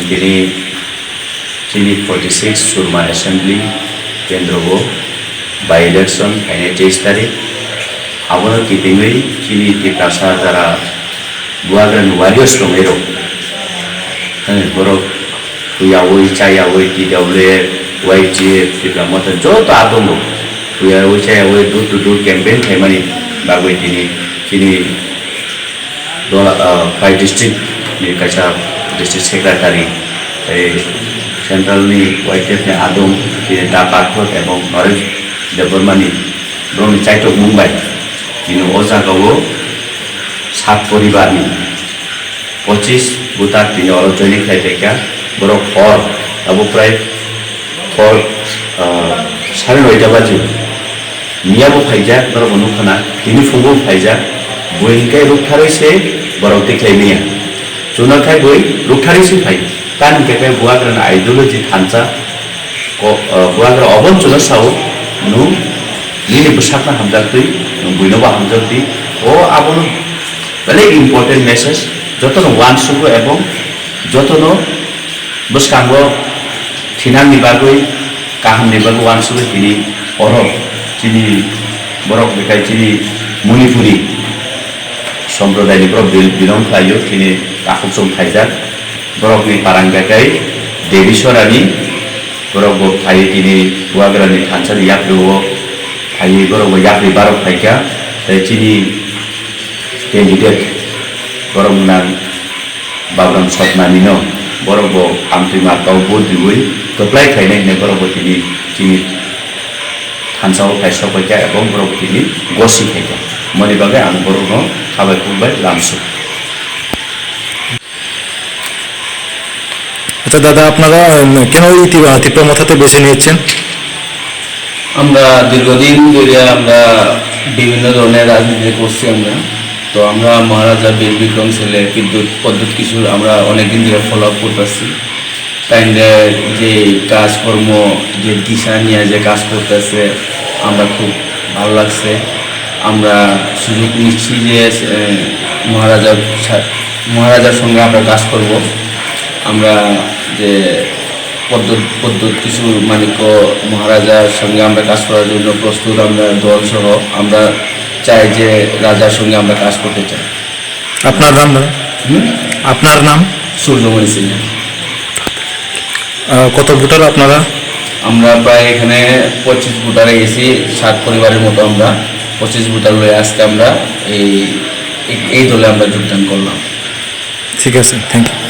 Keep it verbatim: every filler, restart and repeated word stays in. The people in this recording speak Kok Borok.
Tini chini forty six Surma Assembly kendro o by election phainai teis tarik. Abono kitingwi chini Tiprasa jara Bubagrani warriors tongwi rok. Hwnwi borok huyawi chayawi T W F, Y T F, Tipra Motha joto adongo huyawi chayawi door to door campaign khaimani bagwi tini chini Dola, ah, five district ni kaisa district secretary, tei central ni Y T F ni adong, tini Da Pathor ebong Naresh Debbarma ni borokni chaitok mung bai tini o jaga o sat poribar ni pochis voter tini oro joining khai paikha. Borok hor abo prai hor, ah, sare noita baji miya bo phaijak, norok bo nukha na, tini phungo phaijak, bui hinkhe ruktharwi se borok tikhlai manya. Chuna khai bui ruktharwi se phai. Tani hinkhe khe Bubagrani ideology thansa, ko-, ah, Bubagra obon chuna sao, nung nini bwsakno hamjaktwi, nung buino bo hamjaktwi. O abono belai important message, jotono uansukgo ebong jotono bwskango thinangni bagwi, kahamni bagwi uansugwi tini oro chini borok bekai chini Manipuri somprodayni borok bil-, belong khlaio, tini takhuk chwng phaijak. Borokni parang bekai Devi Sorani, borok bo phaiwi tini Bubagrani thansani yapri o phaiwi borok bo yapri barok phaikha. Tei chini candidate borok nang Babram Sotnamino borok bo amtwi marka o vote riwi kwplai khainai hinwi borok bo tini chini thansa o phai sok bai kha ebong borok bo tini gosi khai kha. Moni bagwi ang borokno khabai khulbai lamsuk. আচ্ছা দাদা, আপনারা, উম, কেন এই তি-, আহ, তিপ্রা মথাতে বেছে নিয়েছেন? আমরা দীর্ঘদিন ধরে আমরা বিভিন্ন ধরনের রাজনীতি করছি আমরা। তো আমরা মহারাজা বীর বিক্রম ছেলে বিদ্যুৎ পদ্মুৎ কিশোর আমরা অনেকদিন ধরে ফলো আপ করতেছি। তাইলে যে কাজকর্ম, যে দিশা নিয়ে যে কাজ করতেছে, আমরা খুব ভালো লাগছে। আমরা সুযোগ নিচ্ছি যে, এ, মহারাজার সা-, মহারাজার সঙ্গে আমরা কাজ করব। আমরা যে পদ্মুৎ, পদ্মুৎ কিশোর মাণিক্য মহারাজার সঙ্গে আমরা কাজ করার জন্য প্রস্তুত, আমরা দল সহ। আমরা চাই যে রাজার সঙ্গে আমরা কাজ করতে চাই। আপনার নাম দাদা? হুম? আপনার নাম? সূর্যমণি সিনহা। আহ, কত ভোটার আপনারা? আমরা প্রায় এখানে পঁচিশ ভোটারে গেছি, সাত পরিবারের মতো আমরা। পঁচিশ ভোটার লয়ে আজকে আমরা এই, এই, এই দলে আমরা যোগদান করলাম। ঠিক আছে, থ্যাংক ইউ।